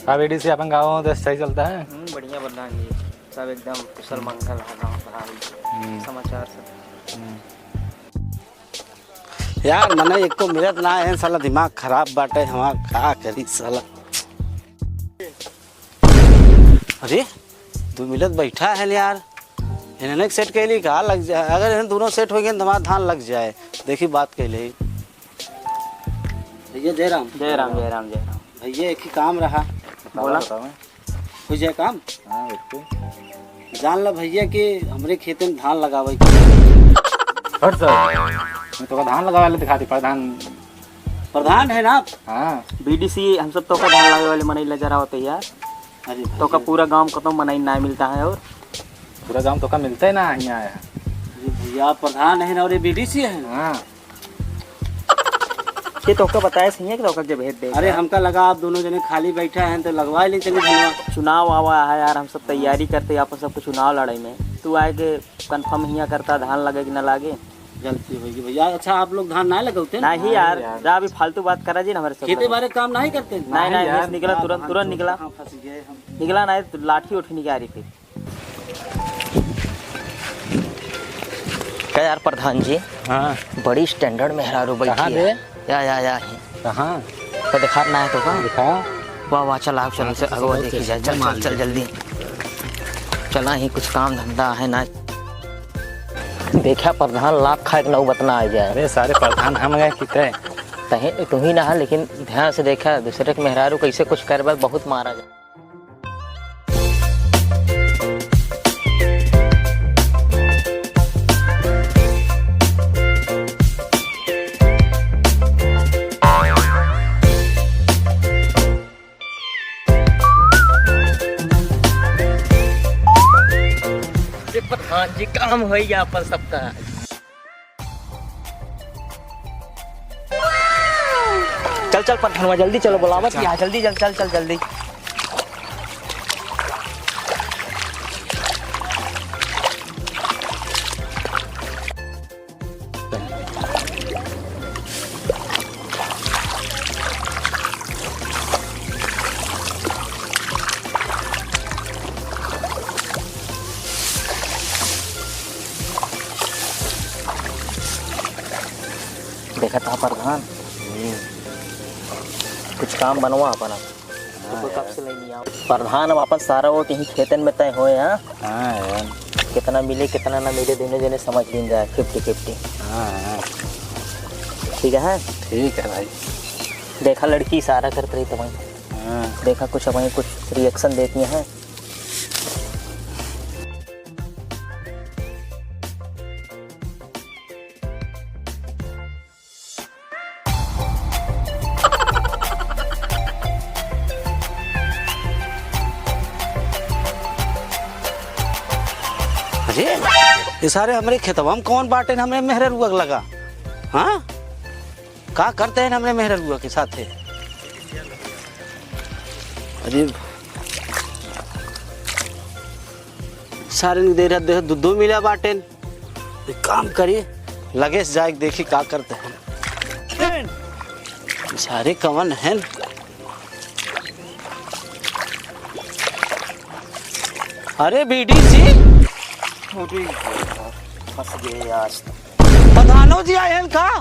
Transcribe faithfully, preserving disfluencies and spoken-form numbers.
का बीडीसी, अपन गाँव में तो सही चलता है? हम्म, बढ़िया प्रधान जी, सब एकदम कुशल मंगल है गाँव भराई। हम्म। समाचार सब। हम्म। यार, मने एको मिलत ना है, साला दिमाग खराब बाटे हमार, का करी साला। अरे, दू मिलत बैठा है यार, इन्हने सेट कैली का लग जाए, अगर इन्हन दोनों सेट हो गए तो हमारा धान लग जाए। देखी बात कैले। भैया जय राम। जय राम, जय राम, जय राम। भैया एक ही काम रहा। बोला। बताओ, बताओ। हो जाए काम? हाँ, बिल्कुल। जान ला भैया कि हमरे खेते में धान लगावे के। हट सर, मैं तो धान लगावे ले दिखा दी, प्रधान। प्रधान है ना आप? हाँ। बीडीसी, हम सब तोका धान लगावे वाले मनई ला जरा होते यार। अरे तोका भैया। पूरा गांव कतौ मनई ना मिलता है और पूरा गांव तोका मिलता है ना, यहाँ आया है। अरे भैया, आप प्रधान है ना और ये बीडीसी है? हाँ। ये तोका बताया सही है कि तोका के भेज दे अरे यार। हमका लगा आप दोनों जने खाली बैठा है तो लगवा ले चली धनवा। चुनाव आवा है यार, हम सब तैयारी करते हैं अपन सबके चुनाव लड़ाई में। तू आए के कंफर्म हिया करता धान लगे कि ना लागे। गलती होगी भैया। अच्छा, आप लोग धान ना लगौते हैं? नहीं यार, यार। जा अभी फालतू बात करा जी ना हमारे सब खेते लोग। बारे काम नहीं करते हैं? नहीं, नहीं, नहीं यार। निकला, तुरंत, तुरंत निकला। कहाँ फंस गए हम? निकला नहीं तो लाठी उठी निकाली फिर। का यार प्रधान जी? हाँ। बड़ी स्टैंडर्ड मेहरारू बैठी कहाँ है। बे? या, या, या ही। कहाँ? तो दिखा ना है तो का? दिखा। वाह, वाह, चल, आओ, चल, हाँ, चल, तो अगवा बहुत देखी जाए। चल, चल, माल चल, है। जल्दी। चला ही, कुछ काम धंधा है ना। देखा प्रधान, लात खाए के नौबत ना आ जाए। अरे सारे प्रधान हम गए कि तय? तहे, तू ही ना है, लेकिन ध्यान से देखा, दूसरे के मेहरारू कैसे कुछ करबे, बहुत मारा जाए। ये प्रधान जी काम होई गया अपन सबका। चल, चल, पठानवा, जल्दी चलो, बुलावत ही है, जल्दी, जल्दी, चल, चल, जल्दी। देखत हा प्रधान, हम्म। कुछ काम बनवा अपन अब। हाँ तो कोई यार। कब से नहीं आवा। प्रधान, अब अपन सारा वोट यही खेतन में तय होए, हाँ? हाँ यार। कितना मिले, कितना ना मिले, दोनों जने समझ लीन जाए, फिफ्टी फिफ्टी। हाँ, हाँ। ठीक है? ठीक है भाई। देखा, लड़की इशारा करत रही तो वहीं। हाँ। देखा, कुछ वहीं कुछ रिएक्शन देती हैं। अरे, ये सारे हमरे खेतवा में कौन बाटे न हमरे मेहररुआ के लगा? हाँ? का करते हैं हमरे मेहररुआ के साथे? अरे, सारे ने दे रहा, दे, दो, दो मिला बाटेन। एक काम करी, लगे से जाए के देखी का करते हैं। सारे कवन हैं? अरे बीडीसी, अरे यार, फंस गए आज तो। प्रधानो जी आए हैं का?